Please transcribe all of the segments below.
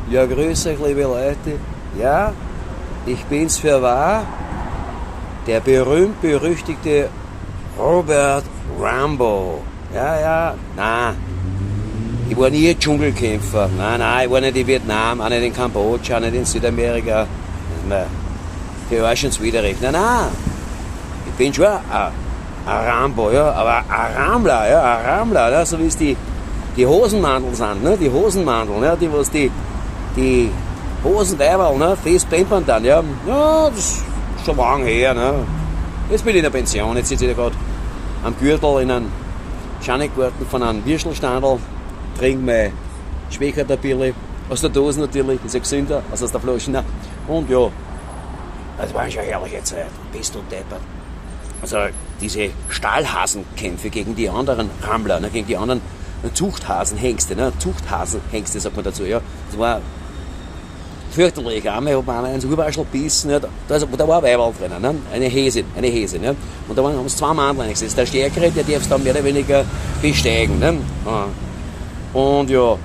Ja, grüß euch, liebe Leute. Ja, ich bin's für wahr, der berühmt-berüchtigte Robert Rambo. Ja, ja, na, ich war nie Dschungelkämpfer. Nein, nein, ich war nicht in Vietnam, auch nicht in Kambodscha, auch nicht in Südamerika. Das ist mir für Arsch ins Widerrecht. Nein, nein, ich bin schon ein Rambo, ja, aber ein Rammler, ja, ein Rammler, ja, so wie es die Hosenmandeln sind, ne, die Hosenmandeln, ja, die was die Hosenweiberl, ne, fest pampern dann, ja. Ja, das ist schon lang her, ne. Jetzt bin ich in der Pension, jetzt sitze ich da grad am Gürtel in einem Schaniggarten von einem Würstelstandl, trink mein Schwächertabille, aus der Dose natürlich, ist ja gesünder als aus der Flasche, ne. Und ja, das war schon eine herrliche Zeit, bist du deppert. Also diese Stahlhasenkämpfe gegen die anderen Rammler, ne, gegen die anderen Zuchthasenhengste, ne, Zuchthasenhengste sagt man dazu, ja. Das war fürchterlich. Einmal hat man einer ins Urwaschel gebissen, ja, da war ein Weiberl drinnen, ne, eine Häsin, ja. Und da haben sie zwei Mandel eingesetzt. Der Stärkere, der darf es dann mehr oder weniger besteigen, ne. Ja. Und ja,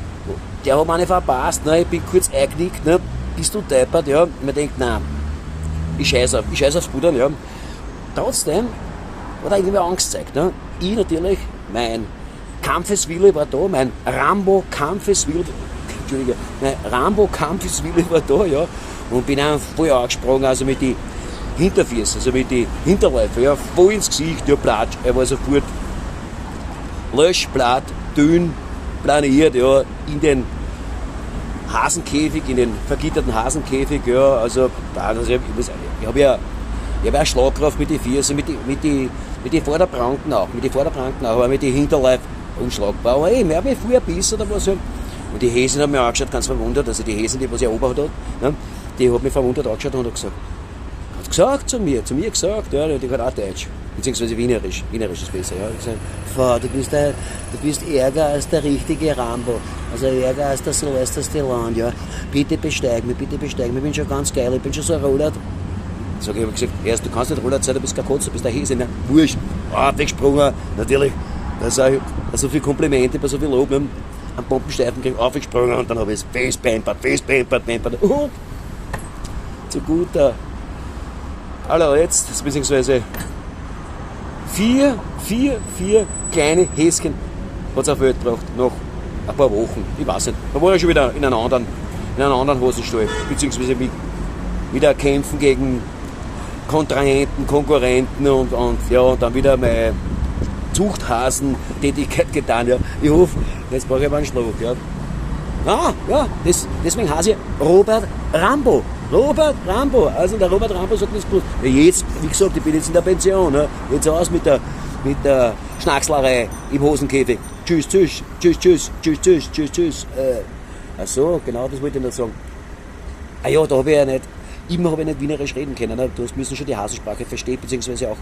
der hat mir nicht verpasst, ne, ich bin kurz eingenickt, ne, bist du deppert, ja. Und man denkt, nein, ich scheiß aufs Pudern, ja. Trotzdem hat er irgendwie Angst gezeigt, ne. Ich natürlich, mein Kampfeswille war da, mein Rambo-Kampfeswille, Entschuldige, mein Rambo-Kampfeswille war da, ja, und bin auch voll angesprungen, also mit die Hinterfüßen, also mit die Hinterläufe, ja, voll ins Gesicht, ja, platsch, er war sofort löschblatt, dünn, planiert, ja, in den Hasenkäfig, in den vergitterten Hasenkäfig, ja, also, da, also ich, muss, ich hab ja, ich hab ja Schlagkraft mit den Füßen, mit die Vorderpranken auch, mit die Vorderpranken auch, aber mit den Hinterläufen unschlagbar. Aber ey, mehr wie früher Biss oder was. Ja. Und die Häsin hat mich angeschaut, ganz verwundert, also die Häsin, die was erobert hat, ne, die hat mich verwundert angeschaut und hat gesagt, hat gesagt zu mir gesagt, ja, die kann auch Deutsch, beziehungsweise Wienerisch, Wienerisch ist besser, ja. Ich gesagt, Frau, du bist ärger als der richtige Rambo, also ärger als der Sylvester Stallone, ja. Bitte besteig mich, bitte besteig mich, ich bin schon ganz geil, ich bin schon so ein Roller. Sag ich, hab gesagt, erst, du kannst nicht Roller sein, du bist kein Kotz, du bist der Häse, ne? Wurscht, ah, weggesprungen, natürlich, da sag ich, bei so viel Komplimente, bei so viel Lob, ne? Am Pumpensteifen krieg ich aufgesprungen und dann hab ich's festpampert, festpampert, pampert. Und zu guter allerletzt, beziehungsweise vier kleine Häschen hat's auf die Welt gebracht, nach ein paar Wochen, ich weiß nicht. Da war ich schon wieder in einem anderen Hosenstall, beziehungsweise mit, wieder kämpfen gegen Kontrahenten, Konkurrenten und ja, und dann wieder meine Zuchthasen-Tätigkeit getan. Ja. Ich hoffe, jetzt brauche ich aber einen Schluck. Ja. Ah, ja, das, deswegen heiße ich Robert Rambo. Robert Rambo. Also der Robert Rambo sagt das gut. Ja, jetzt, wie gesagt, ich bin jetzt in der Pension. Ne? Jetzt aus mit der Schnackslerei im Hosenkäfig. Tschüss, tschüss, tschüss, tschüss, tschüss, tschüss, tschüss, tschüss. Ach so, genau, das wollte ich noch sagen. Ah ja, da habe ich ja nicht, immer habe ich nicht Wienerisch reden können. Ne? Du hast müssen schon die Hasensprache verstehen, beziehungsweise auch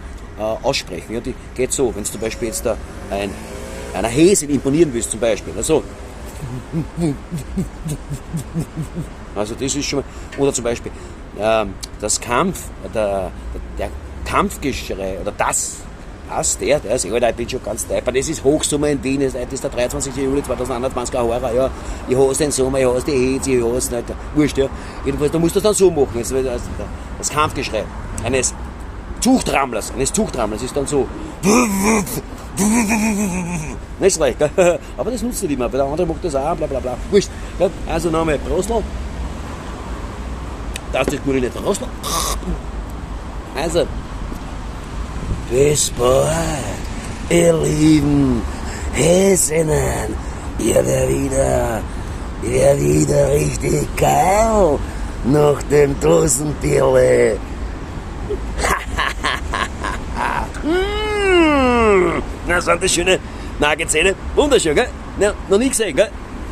aussprechen. Ja, die geht so, wenn du zum Beispiel jetzt da einer Häsin imponieren willst, zum Beispiel. Also, also das ist schon mal, oder zum Beispiel das Kampf, der Kampfgeschrei, oder das, der, der, Alter, ich bin schon ganz deppert. Es ist Hochsommer in Wien, es ist der 23. Juli 2021, ein Horror, ja. Ich hasse den Sommer, ich hasse die Hitze, ich hasse nicht. Wurscht, ja. Jedenfalls, du musst das dann so machen. Das Kampfgeschrei eines Zuchtrammlers, eines Zuchtrammlers ist dann so. Nicht schlecht, gell? Aber das nutzt nicht immer, weil der andere macht das auch, bla bla bla. Wurscht. Gell? Also nochmal Prostel. Das ist das gute nicht. Prostel. Also, bis bald, ihr lieben Häsinnen. Ich wär wieder richtig geil nach dem Dosenbierle. Na, sind das schöne Nagelzähne. Wunderschön, gell? Na, noch nie gesehen, gell?